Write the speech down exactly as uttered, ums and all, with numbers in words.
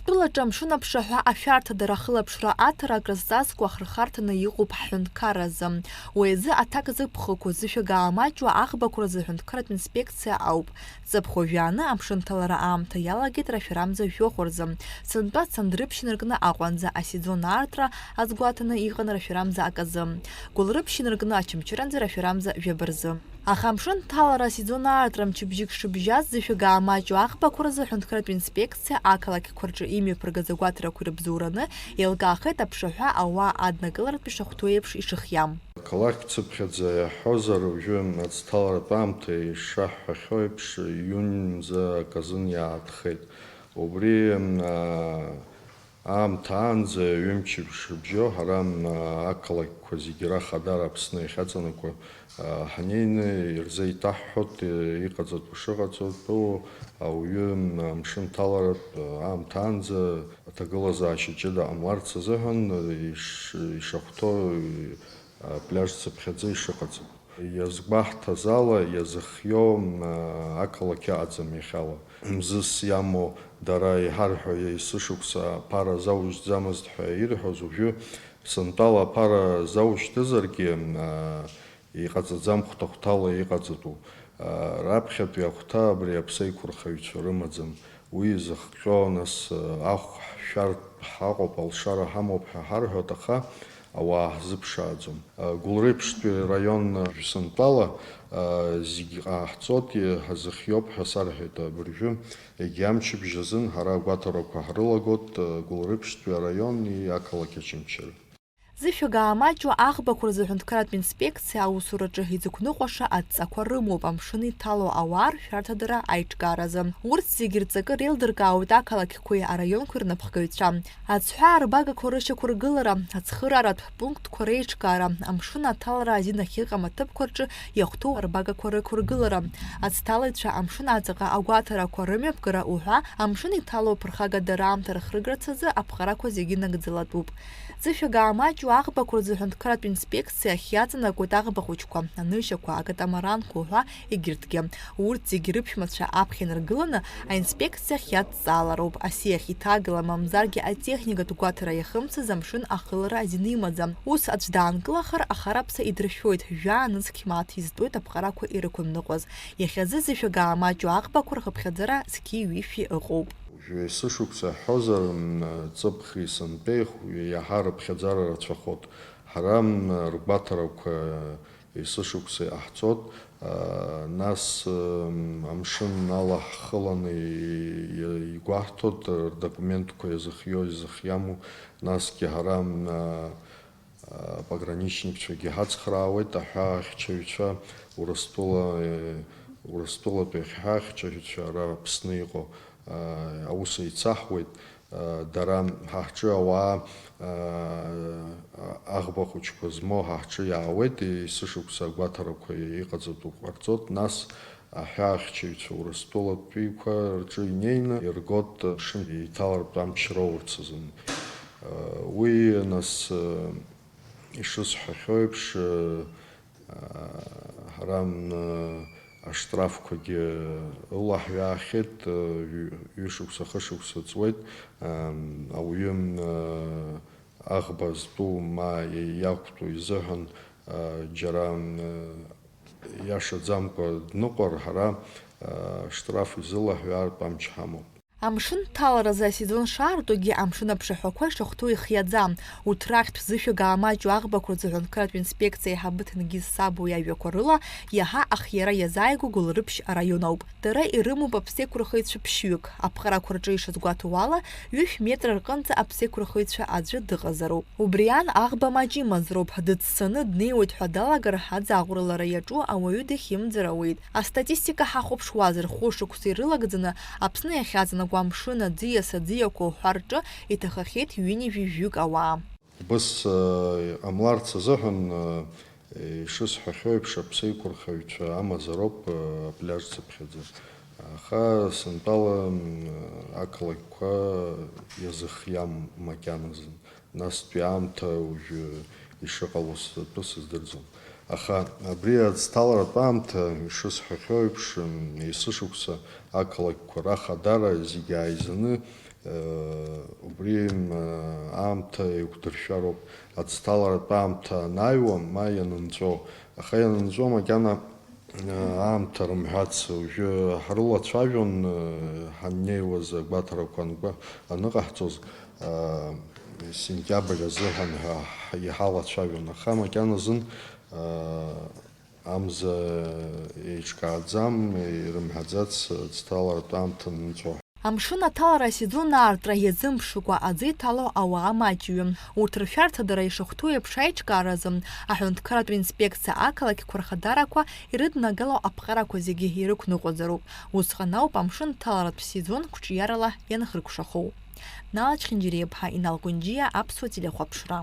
Тәылаҿы амшын аԥшаҳәа ашәарҭадара ахылаԥшра аҭара акрызҵазкуа ахырхарҭаны иҟоуп ҳҳәынҭқарразы. Уи азы аҭак зықәхақәоу зышәага аамаҷуа аӷбақәа рзы аҳәынҭқарратә инспекциа ауп. Ҵыԥх уажәааны амшын ҭалара аамҭа иалагеит рашәарамза жәохә рзы. Сынтәа Цандрыԥшь инаркны Аҟәанӡа асезон аартра азгәаҭаны иҟан рашәарамза аказы. Гәылрыԥшь инаркны Очамчыранӡа рашәарамза жәаба рзы. Аха амшын ҭалара асезон аартра мчыбжьык шыбжьаз зышәага аамаҷу аӷбақәа рзы аҳәынҭқарратә инспекциа ақалақьқәа рҿы имҩаԥыргаз агәаҭарақәа ирыбзоураны еилкаахеит аԥшаҳәа ауаа аднакыларатә ишахәҭоу еиԥш ишыхиам. Ақалақь цыԥхьаӡа иаҳҳәозар, уажәы аӡҭаларатә аамҭа ишаҳҳәахьоу еиԥш, июньынӡа аказын иаатхеит. Убри, м, а, аамҭа аанӡа ҩымчыбжьа шыбжьоу ҳара, м, ақалақьқәа зегьы рахадара Аԥсны иахьаҵанакуа, а, ҳнеины ирзеиҭаҳҳәоит, э, иҟаҵатәу шыҟаҵатәу ауаҩы, м, амшын ҭаларатә, а, аамҭа аанӡа аҭагылазаашьа ҷыда ҟамларц азыҳәан, э, иш-, ишахәҭоу, э, апляж цыԥхьаӡа ишыҟаҵатәу. Иазгәаҳҭаз ала, иазыхиоу, м, ақалақь ыҟаӡам иахьала. Мзызс иамоу дара иҳарҳәо, есышықәса аԥара заужьӡамызт ҳәа ирҳәоз, уажәы сынтәала аԥара заужьҭызаргьы, м, а, иҟаҵаӡам хәҭа-хәҭала иҟаҵатәу. А, раԥхьатәи ахәҭа абри аԥсеиқәырхаҩцәа рымаӡам. Уи изыхҟьо, нас, а, ахә ҳшәартә ҳаҟоуп, алшара ҳамоуп ҳәа ҳарҳәоит, аха ауаа ҳзыԥшааӡом. Гәылрыԥшьтәи араион, сынтәала, зегь ҟаҳҵоит, ҳазыхиоуп ҳәа сарҳәеит абыржәы. Егьи амчыбжь азын ҳара агәаҭарақәа ҳрылагоит Гәылрыԥшьтәи араиони ақалақь Очамчыра. Зышәага аамаҷу аӷбақәа рзы аҳәынҭқарратә инспекциа аусураҿы изықәныҟәаша адҵақәа рымоуп амшын иҭало ауаа ршәарҭадара аиҿкааразы. Урҭ зегьы рҵакы реилдыркаауеит ақалақьқәеи араионқәеи рнапхгаҩцәа. Ацҳәаа рбагақәа рышьақәыргылара, ацхырааратә пунктқәа реиҿкаара, амшын аҭалара азин ахьыҟам аҭыԥқәа рҿы иахәҭоу арбагақәа рықәыргылара, ацҭалаҩцәа амшын аҵаҟа агәаҭарақәа рымҩаԥгара уҳәа, амшын иҭало аԥырхагадара аамҭа рхыргарц азы аԥҟарақәа зегьы нагӡалатәуп. Зышәага аамаҷу аӷбақәа рзы аҳәынҭқарратә инспекциа ахь иаҵанакуеит аӷба хәыҷқәа, анышьақәа, акатамаранқәа уҳәа егьырҭгьы. Урҭ зегьы рыԥшәмацәа аԥхьа инаргыланы, аинспекциахь иадҵаалароуп, асиахь иҭагыла, мамзаргьы атехникатә гәаҭара иахымцаз амшын ахылара азин имаӡам. Ус аӡә даанкылахар, ахараԥса идыршәоит, жәаа нызқь мааҭ изтәоит аԥҟарақәа ирықәымныҟәаз. Иахьазы зышәага аамаҷу аӷбақәа рхыԥхьаӡара зқьи ҩышәи ыҟоуп. Уажәы есышықәса ҳҳәозар, м, ҵыԥхи сынтәеи иаҳа рыԥхьаӡара рацәахоит. Ҳара, м, ргәаҭарақәа есышықәса иҟаҳҵоит, а, нас, м, амшын ала ҳхыланы и-, и-, игәаҳҭоит, рдокументқәа иазыхиоу, изыхиаму, насгьы ҳара, м, а, а, пограничникцәагьы ҳацхраауеит, аҳәаахьчаҩцәа Урыстәыла, э, Урыстәылатәи аҳәаахьчаҩцәа ара Аԥсны иҟоу, а, аус еицаҳуеит. Дара ҳа ҳҿы ауаа, аӷба хәыҷқәа змоу ҳа ҳҿы иаауеит, есышықәса агәаҭарақәа иҟаҵатәу ҟарҵоит, нас аҳәаахьчаҩцәа Урыстәылатәиқәа рҿы инеины иргоит амшын иҭалартә амч роурц азын. Уи, нас, ишысҳәахьоу еиԥш, Ҳара, м, аштрафқәагьы ылаҳҩаахьеит, ҩ-, ҩышықәса, хышықәса ҵуеит, ам, ауаҩы, м, аӷба зтәу ма иақәтәоу изыҳәан, а, џьара, м, иашаӡамкәа дныҟәар, ҳара, а, штраф изылаҳәаартә амч ҳамоуп. Амшын ҭаларазы асезон шаартугьы амшын аԥшаҳәақәа ишахәҭоу ихиаӡам. Урҭ рахьтә зышәага аамаҷу аӷбақәа рзы аҳәынҭқарратә инспекциа аиҳабы Ҭенгиз Сабуа иажәақәа рыла, иаҳа ахиара иазааигәоу Гәылрыԥшь араион ауп. Дара ирымоуп аԥсеиқәырхаҩцәа ԥшьҩык. Аԥҟарақәа рҿы ишазгәаҭоу ала, ҩышә метр рҟынӡа аԥсеиқәырхаҩцәа аӡәы дыҟазароуп. Убри аан, аӷба маҷ имазароуп, дыццаны днеиуеит ҳәа далагар, аӡаӷәра лара иаҿу ауаҩы дахьымӡар ауеит. Астатистика ҳахәаԥшуазар, хәышықәса ирылагӡаны Аԥсны иахьаҵанакуа амшын аӡиас аӡиақәа уҳәа рҿы иҭахахьеит ҩынҩажәи жәаҩык ауаа. Убыс, э, иҟамларц азыҳәан, э, ишысҳәахьоу еиԥш, аԥсеиқәырхаҩцәа амазароуп, э, апляж цыԥхьаӡа. Аха сынтәала, м, ақалақьқәа иазыхиам макьаназын. Настәи аамҭа уажәы ишыҟалоз атәы сыздырӡом. Аха абри аӡҭаларатә аамҭа, ишысҳәахьоу еиԥш, м, есышықәса ақалақьқәа рахадара зегьы ааизаны, э, убри, м, аамҭа еиқәдыршәароуп. Аӡҭаларатә аамҭа анааиуа, ма ианынҵәо. Аха ианынҵәо макьана, э, аамҭа рымҳәац, уажәы ҳрылацәажәон, э, ҳаннеиуаз агәаҭарақәа анкы-, аныҟаҳҵоз, э, сентиабр азыҳәан ҳәа ҳ-, иҳалацәажәон. Аха макьаназын, э, амза еиҿкааӡам, ирымҳәаӡац, ӡҭаларатә аамҭа нҵәо. Амшын аҭалара асезон аартра иазымԥшыкәа аӡы иҭало ауаа маҷҩым. Урҭ ршәарҭадара ишахәҭоу еиԥш аиҿкааразы, аҳәынҭқарратә инспекциа ақалақьқәа рхадарақәа ирыднагало аԥҟарақәа зегьы ирықәныҟәаӡароуп. Усҟан ауп амшын ҭаларатә сезон қәҿиарала ианхыркәшахоу. Нала Чхинџьириаԥҳа, Инал Кәынџьиа, Аԥсуа телехәаԥшра.